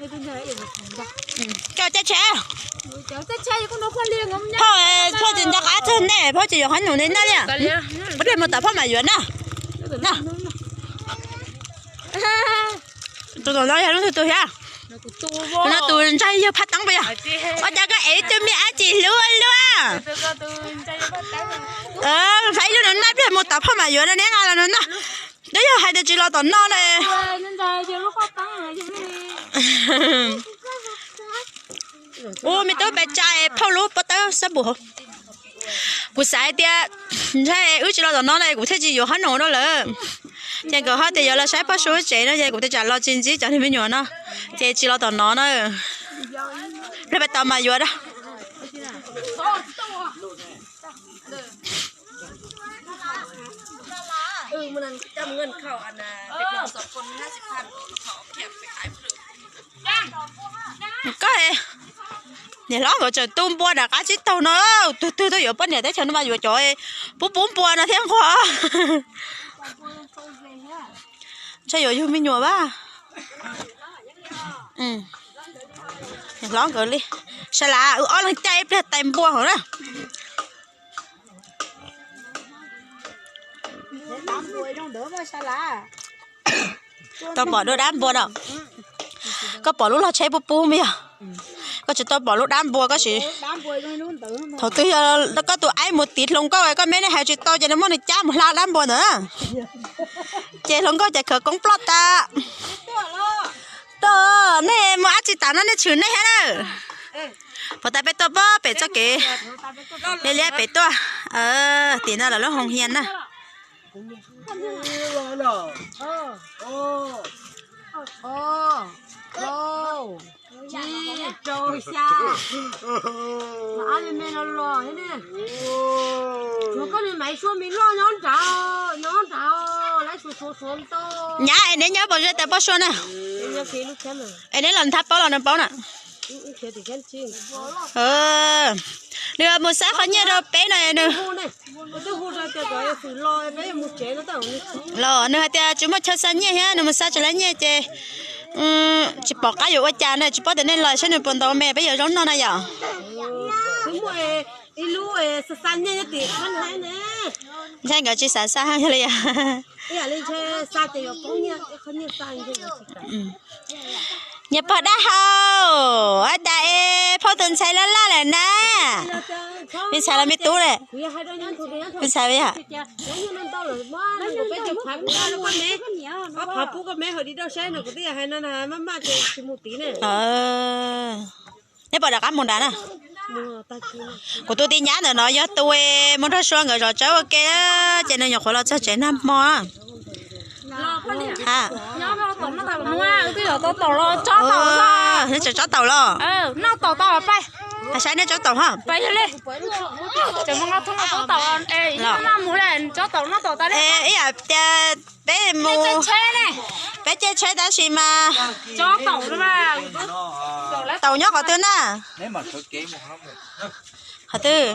Coj caij tsheb. Phauj, phauj tsis nco qab txog nej, phauj tsis yuav qhov nus li na li. Peb mus tom phauj mas yuav na. Tus tom no yog leej twg tus thiab? Tus no tus ntxhais yawg Phaj Teeb puas yog? Ua cas koj ev ib tug me ab tsis hlub luaj? Faib lub no na, pliag mus tom phauj mas yuav no neb nqa los no na. Twb yog hais tias tsis los tom no na. Ua me tub pes tsa phauj lub pob tawb xab npum hauv. Kuv xav hais tias ntshai wb tsis los tom no na kuv thiaj tsis yuav qhov nus rau lawm. Ces nkawd ho tias yuav los saib Paj Sua tsev no ces kuv thiaj tsam los tsis ntsib cov niag me nyuam no. Ces tsis los tom no na. Pliag peb tau mas yuav da. Koj, niam hlob nkawd tseem tu npua nram qab tsib taug no, tug twg tuaj yuav poj niam teb chaws no mas yuav cov pub pub npua no thiab nquag. Ntshe yuav yug me nyuam vas. Niam hlob nkawd li, sas las wb ob leeg caij ib pliag tais npua hauv na. Tau pom dua dab npua no. Koj pom lub log tsheb pub pub me yog? Koj tsis tau pom lub dab npua koj siv. Thaum twg yog koj tus aib mus tiv hluas nkauj koj me nej hais tsis tau ces nws muab nws cab mus hla dab npua ntawd. Ces hluas nkauj ces khawv koob ploj tas. Tuaj, nej mus ab tsi tas no nej tshwm nej thiab na. Pov tas peb tuaj pem txoj kev liab liab pem tuaj. Tim no lawv lub hoo hias na. Nyab es neb nyob pom ze tas Paj Sua na. Es neb los nthab paub los nws paub na. Nws mus xa qhov nyiaj rau peb no nws los nws hais tias tsis muaj chaw xa nyiaj thiab nws mus xa tsis laib nyiaj ces tsis pom qab yuav ua cas na, tsis paub tias nej los saib nws puas ntaus me peb yuav zaub noj na yom. Ntshai nkawd tsis xav xa yog li. Nyias pog dab hau, ab tas es phauj tus ntxhais laj laj lawm na. Me ntxhais los me tub lawm? Me ntxhais yog. Neb puas rov qab mus nrad na? Kuv tus tij nyab ntawm no yog tus mus nrog Sua nkawd zov tsawb ua ke, ces nws nyuam qhuav los txog tsev nag hmo. Neb tseem tsob taum los? Saib neb tsob taum ha. Ib yam tias peb mus, peb caij tsheb tab sis mas taum nyob qhov twg na? Qhov twg?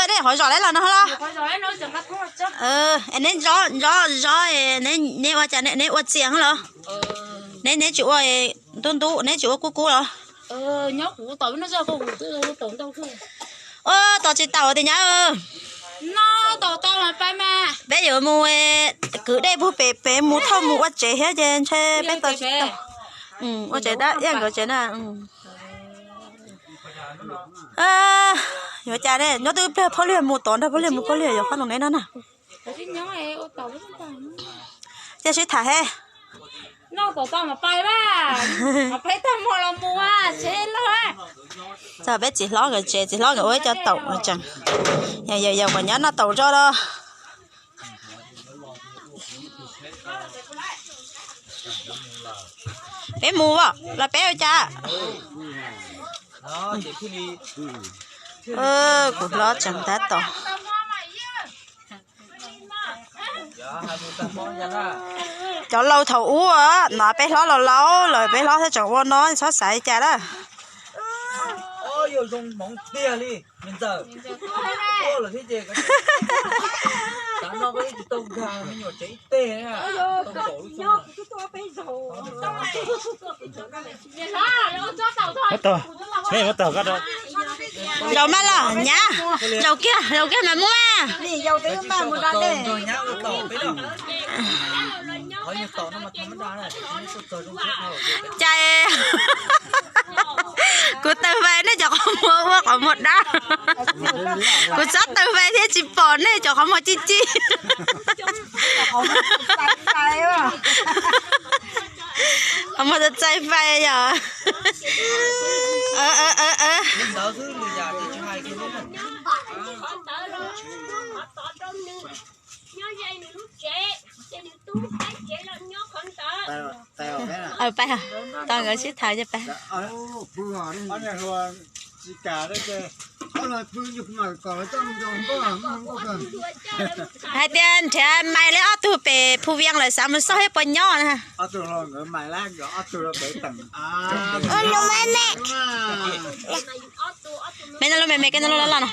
Nej qhov zos lawm los no los? Neb zov zov, neb ua cas neb ua txias los? Neb tsis ua ntub ntub, neb tsis ua kub kub los? Ua tau tsis tau tias nyab. Peb yuav mus kwv dej puag pem, peb mus thauj mus ua tsev thiab ces ntshe peb tau tsis tau. Ua tsev dab iab nkawd tsev na. Yuav cas ne, nyob twb pliag phob liag mus tod nrog phob liag mus phob liag yuav qhob noom neb no na. Cia sib tham he. Txog peb txiv hlob nkawd tsev, txiv hlob nkawd ua ib co taum tsees. Yog yog kom nyob noj taum zoj los. Peb mus los peb ua cas? Kuv hlob tseem tab tom. Cov laus thaum ub no peb hlob laus laus lawm, peb hlob thiaj tseem ua no, txhob xav li cas lawm. Ua zoo hmoov tiag li me ntxawm. Ua lawm thiab ces, tav no koj twb tsis tau nkag me nyuam tsev ib teg na. Tau nkaum lub xyoo. Zaum mas los nyab, zaum kiag, zaum kiag mas muaj mas. Cas kuv tawg fais nej cov qhov muag ua qhov muag dab. Kuv txhob tawg fais thiab tsis pom nej cov qhov muag ci ci. Qhov muag txaij fais yom. Pais, tau nkawd sib tham ces pais. Hais tias nrhiav mais li ob tug pem Phu Vias lawm xav mus xauj thiab puas nyob na. Me no lub me me, koj no lub loj loj no.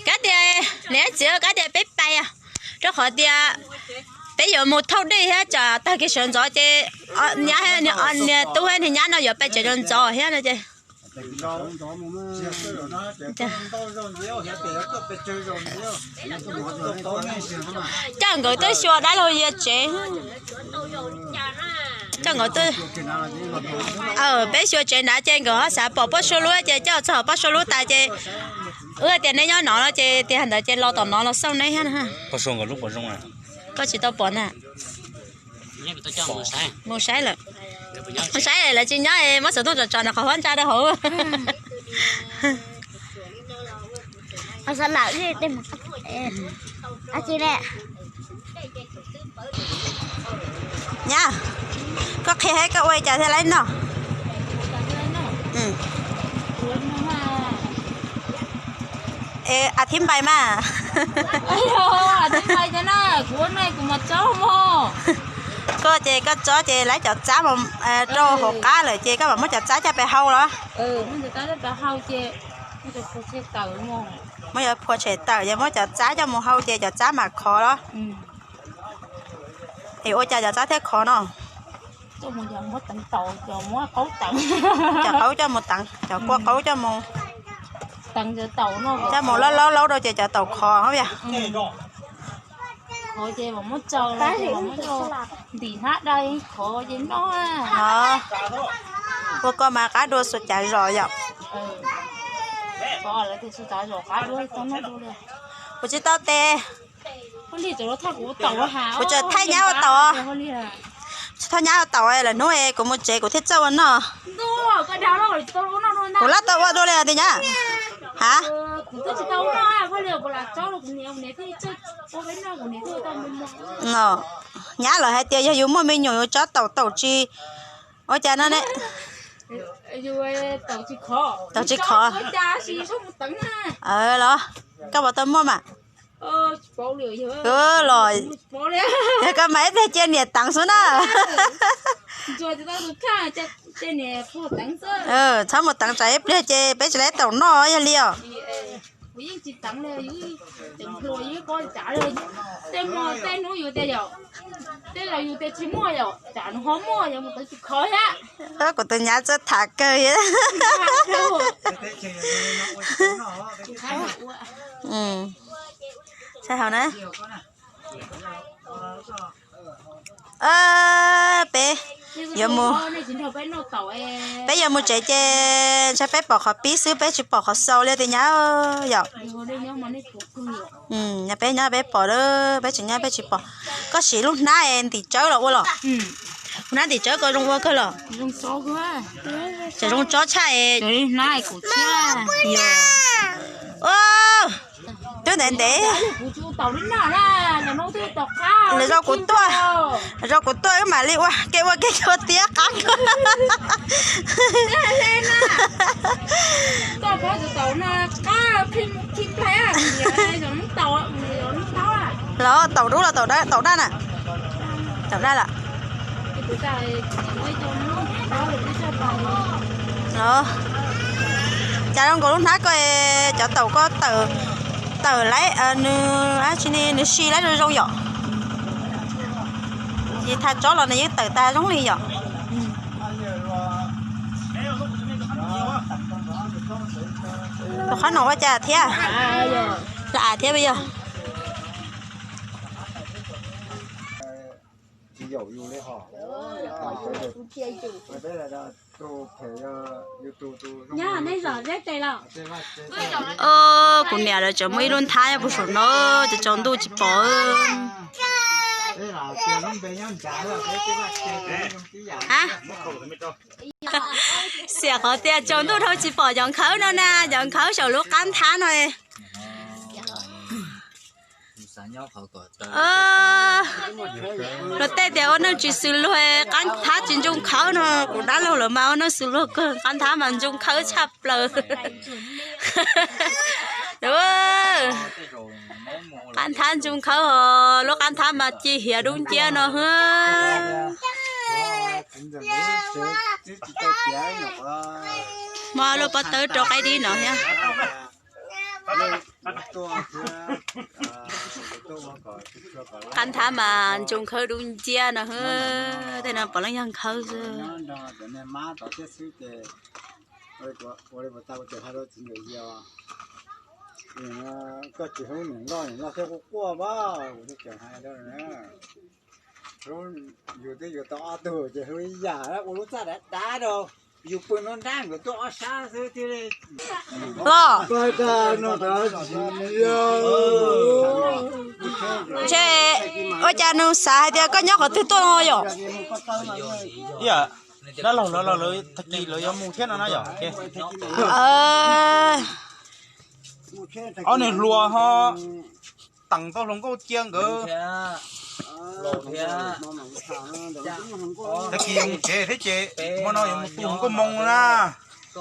Kav tias, niam txiv, kav tias peb pais, rau qhov tias peb yuav mus thauj dej thiab tsam tag kis sawv ntxov ces niam tub niag nyab no yuav pais tsev ntxov ntxov thiab no ces. Coj nkawd tuaj xyuas dab laug Yias tsev. Coj nkawd tuaj, peb xyuas tsev nrad ces nkawd ho xav pom Paj Suav lub ces coj txog Paj Suav lub tas ces wb tias neb nyob no no ces tias ntawd ces los tom no los xauj neb thiab na. Koj tsis tau pom na. Mus saib lawm. Mus saib lawv tsis nyob, muab xov tooj tso tso nram qhov hab ntsa rau hauv. Nyab, koj qhia thiab koj ua li cas thiaj li noj? A thib npai mas. Koj ces koj tsob ces lawv cov txab rau hauv qab lawm ces koj mam muab cov txab coj pes hau los? Muab cov phua tshem tawm ces muab cov txab coj mus hau ces cov txab mam khov los? Es ua cas cov txab thiaj khov no? Cov qaub coj mus teev, cov kua qaub coj mus, coj mus laub laub laub rau ces cov taum khov os. Khov ces muab tsaws, ntim hnab dai khov ces noj. Ua koj mas qab dua xuas cav zom yom. Kuv tsis tau tes. Kuv tseem thaij nyab ua taum. Thaij nyab ua taum lawm hnub es kuv mus tsev kuv thiaj txawj ua noj. Kuv lab tau ua dua li tias nyab. Ha? Nyab lawv hais tias yog yus muaj me nyuam yus tsob taum taum tsis ua cas no ne. Taum tsis khov los koj puas tau muaj mas? Los yog koj mas ib pliag cia niam teev xwb na. Txhob mus teev tsam ib pliag ces peb tsis tau taum noj yog li os. Kuv tus nyab txawj tham kawg. Saib hauv na. Peb yuav mus, peb yuav mus tsev ces ntshai peb pom qhov pib xwb peb tsis pom qhov xaus li tiag nyab yom. Peb nyob peb pom, peb tsis nyob peb tsis pom. Koj siv lub hnab ntim tsawb los ua los? Hnab ntim tsawb ko zoo ua kawg los? Tseem zoo tsob tshaj. Twb ntev ntev. Lawv zau kuv tuaj, zau kuv tuaj wb mam li ua ke ua ke ua tiab qab kawg. Los taum dub los taum daj na? Taum daj lawm. Los, cas zoo nkaus lub hnab ko, cov taum ko tawm, tawm laib, nws dab tsi ne, nws si laib zoo zoo yom. Ces thaj tsob los nws yeej tawm tag zoo li yom. Tus qhab no ua cas thiab? Hla thiab yog. Kuv niam lawv tseem muaj ib lub nthab nyob puag saum no, cov tsaus ntuj tsis pom. Xiam qhov tias tsaus ntuj dhau tsis pom cov nkhawb no na, cov nkhawb saum lub qab nthab no. Luag tej tias ua neej tsis xws luag, qab nthab tsis ntsoo nkhawb no, kuv dab laug lawv mas ua neej xws luag kawg, qab nthab mas ntsoo nkhawb tshaj plaws. Qab nthab ntsoo nkhawb os, lub qab nthab mas ci hiav dub nciab no hwb. Muab lub pob tawb rau qaib dib no thiab. Qab nthab mas ntsoo nkhawb dub nciab no hwb, tej no puav leej yog nkhawb xwb. Koj tsis hlub niam loj, niam loj thiab quaj quaj pab, kuv thiaj tseem hais rau na. Yus twb yuav tau ob tug ces hlub ib yam, ua lub txaj dav dav rau, yus pw nruab nrab nkawd tuaj ob sab xwb thiaj li. Los, ntshe ua cas nws xav hais tias koj nyob qhov twg tuaj no yom? Dab laug lawv los lawv tag kis lawv yuav mus thiab no na yom. Ob niag hluas ho teem tau hluas nkauj cia nkawd. Tag kis mus tsev thiab ces hmo no yuav mus tu hluas nkauj moo na. Ces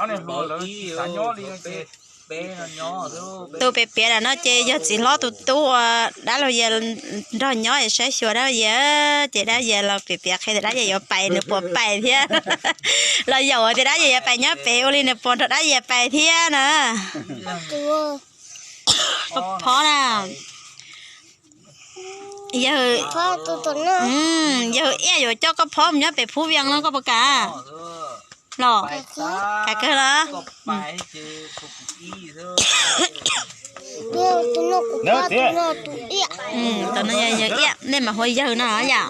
ob niag hluas lawv xav nyob li no ces. Tus piav piav lam no ces yog txiv hlob tus tub uas dab laug Yias nrog nyob es saib xyuas dab laug Yias, ces dab laug Yias los piav piav qhia tias dab laug Yias yuav pais nws puas pais thiab. Los yaum tias dab laug Yias yuav pais nyob pem ua li nws puas nrog dab laug Yias pais thiab na. Phob na. Yawg, yawg Iab yuav coj koj phob mus nyob pem Phub Vias no koj puas kam? Los, kam kawg los. Tus no yog yawg Iab, nej mas hu ua yawg no yom.